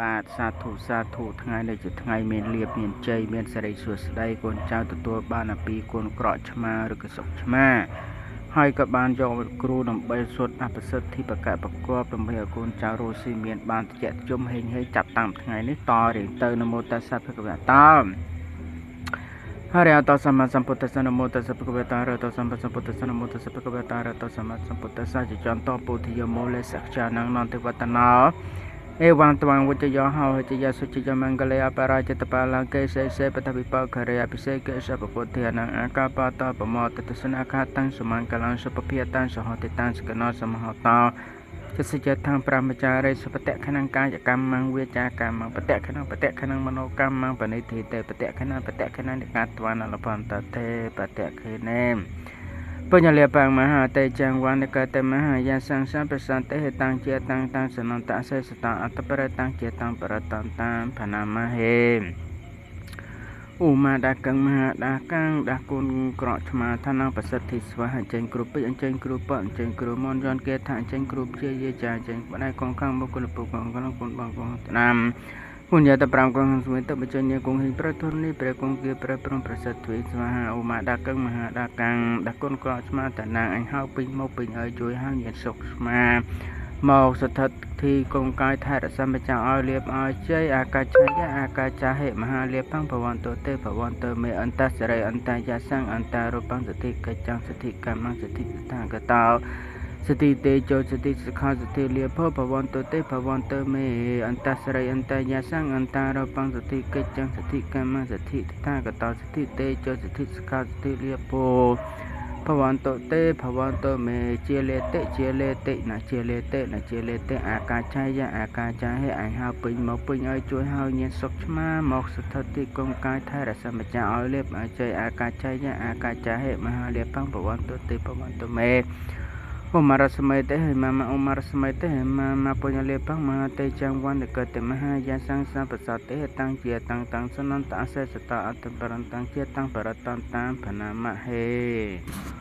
បាទសាធុសាធុថ្ងៃនេះជាថ្ងៃមានលៀបមានជ័យមានសិរីសួស្តីកូនចៅទទួលបានអំពីគុណក្រក់ឆ្មាឬក៏សុខឆ្មាហើយក៏បានយកគ្រូដើម្បីសូត្រអភិសិទ្ធិបកប្រកបដើម្បីឲ្យកូនចៅរស់ស៊ីមានបានតិចជុំហេងហេងចាប់តាំងថ្ងៃនេះតរៀងទៅនមោតស្សៈភគវតោហរិយតសម្មាសម្ពុទ្ធស្សនមោតស្សៈភគវតោរតសម្មាសម្ពុទ្ធស្សនមោតស្សៈភគវតោរតសម្មាសម្ពុទ្ធស្សចចន្តពុទ្ធិយមោលេសក្ចានងនន្តិវតណោអេវងតវងវិជ្ជយោហោហិជយសុជយមង្គលេអបរាជតបាលង្កេសេសេបតវិបខរិយអភិសេកសពពុទ្ធិអនងអាកាបតបមតទសនាខាតាំងសមង្គលងសុពភិយតាំងសហតិតាំងសកណោសមហតោចសច្ចថាងប្រមចារិសុបតៈខណងកាយកម្មងវាចាកម្មងបតៈខណងបតៈខណងមโนកម្មងបនិធិតេបតៈខណងបតៈខណងនិកាតវានលបន្តទេបតៈខេនេបញ្ញលាបង្មហាតេចង្វនិកតមហាយាសង្សប្រសន្តេហតាំងជាតាំងតាំងសនន្តសេសតអត្តបរតាំងជាតាំងបរតន្តាំផណាមហេឧមាដាកឹងមហាដាកាំងដាគុណក្រក់ឆ្មាឋានៈប្រសិទ្ធិស្វាអញ្ចឹងគ្រូពេជ្រអញ្ចឹងគ្រូពអញ្ចឹងគ្រូមនយនគេថាអញ្ចឹងគ្រូជាយាចាអញ្ចឹងបដៃកងខាងមុខគុណពុកងកងគុណបងកងតាមគុណយាត5កងស្មួយតបញ្ញគងហិប្រធននេះព្រះគងគាព្រះព្រំប្រសិទ្ធទ្វេស្វាហាឧមាដាកឹងមហាដាកាំងដាគុណក្រក់ឆ្មាតានាងអញហៅពេញមកពេញឲ្យជួយហៅញាតសុខឆ្មាមកសថិតធីកងកាយថែរសម្បចាឲ្យលៀបឲ្យជ័យអាកាឆាយអាកាចាហិមហាលៀបបង្ភវន្តទេភវន្តមេអន្តសរិយអន្តយាសੰអន្តរូបង្សតិកិច្ចសតិកម្មសតិតាកតោសតិទេជោសតិសុខាសតិលាភភវន្តទេភវន្តមេអន្តសរិយអន្តយាសੰអន្តរូបង្សតិកិច្ចសតិកម្មសតិតាកតោសតិទេជោសតិសុខាសតិលាភភវន្តទេភវន្តមេជាលេតិជាលេតិណាជាលេតិណាជាលេតិអាកាឆាយអាកាចាហេអញហៅពេញមកពេញឲ្យជួយឲ្យញាតសុខឆ្មាមកសថតិកងកាយថែរសម្បចាឲ្យលេបឲ្យជ័យអាកាឆាយអាកាចាហេមហាលេបង្ភវន្តទេភវន្តមេឧមរសមេទេហេមមឧមរសមេទេហេមមពុញ្ញលេបង្មហាទេចង្វន្តកតមហាយាសង្សបសតេតាំងជាតាំងតាំងសនន្តអសេសតអត្តបរន្តតាំងជាតាំងបរតន្តាំផណាមហេ។